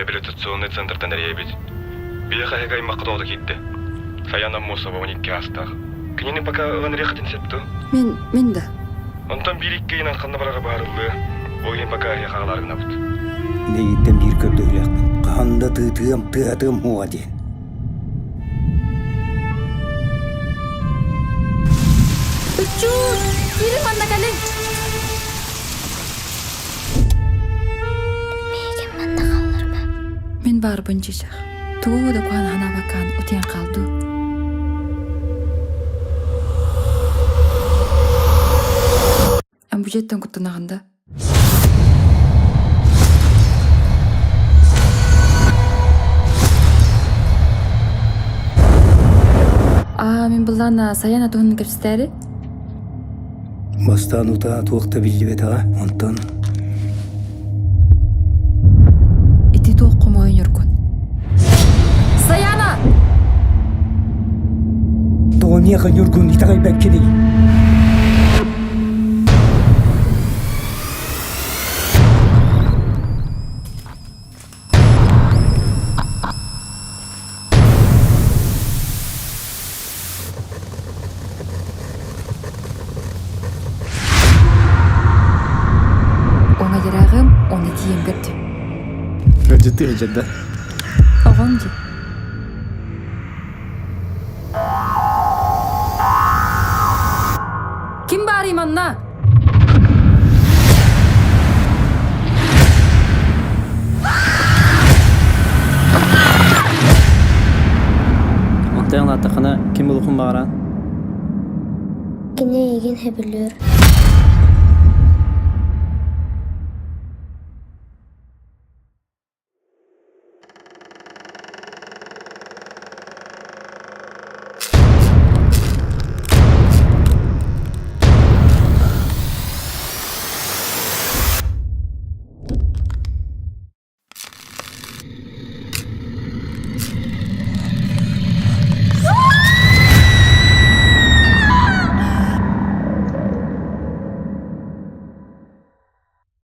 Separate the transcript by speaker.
Speaker 1: реабилитационный центртан эрийэбит. Биһиэхэ эһиги аймаххыт оҕото киирдэ. Саян Аммосова 12 аастаах. Кинини пока ылан эриэххитин сөп дуо?
Speaker 2: Мин, мин да.
Speaker 1: Онтон биир-икки ыйынан ханна барара быһаарыллыа. Ол иһин пока эһиэхэ аҕалаары гынабыт.
Speaker 3: Миигиттэн биир көрдөһүүлээхпин. Хаһан да тыытыам, тыатыам уоҕа диэн.
Speaker 2: Ыччуут! Киирин манна кэлиҥ!
Speaker 4: Миигин манна хаалларыма.
Speaker 2: Мин баарбын чычах. Тугу да куһаҕан санаабаккаан утуйан хаалдыы. Эн бу дьиэттэн куттанаҕын да? Аа, мин былаан Саян атуһун кэпсэтээри.
Speaker 3: Бастаан утаа туох да биллибэтэҕэ, онтон
Speaker 2: Ити туох хомойон Ньургун? Саяна!
Speaker 3: Тоҕо миэхэ Ньургун итэҕэйбэккиний?
Speaker 2: Оҥайырааҕым оны тиийэн көрдүм.
Speaker 5: Ыалдьыттыы сылдьар да?
Speaker 2: Оҕом дии. Ким баарый манна?
Speaker 5: Онтон улааттаххына ким булуохун баҕараан?
Speaker 4: Кини эйигин сөбүлүүр.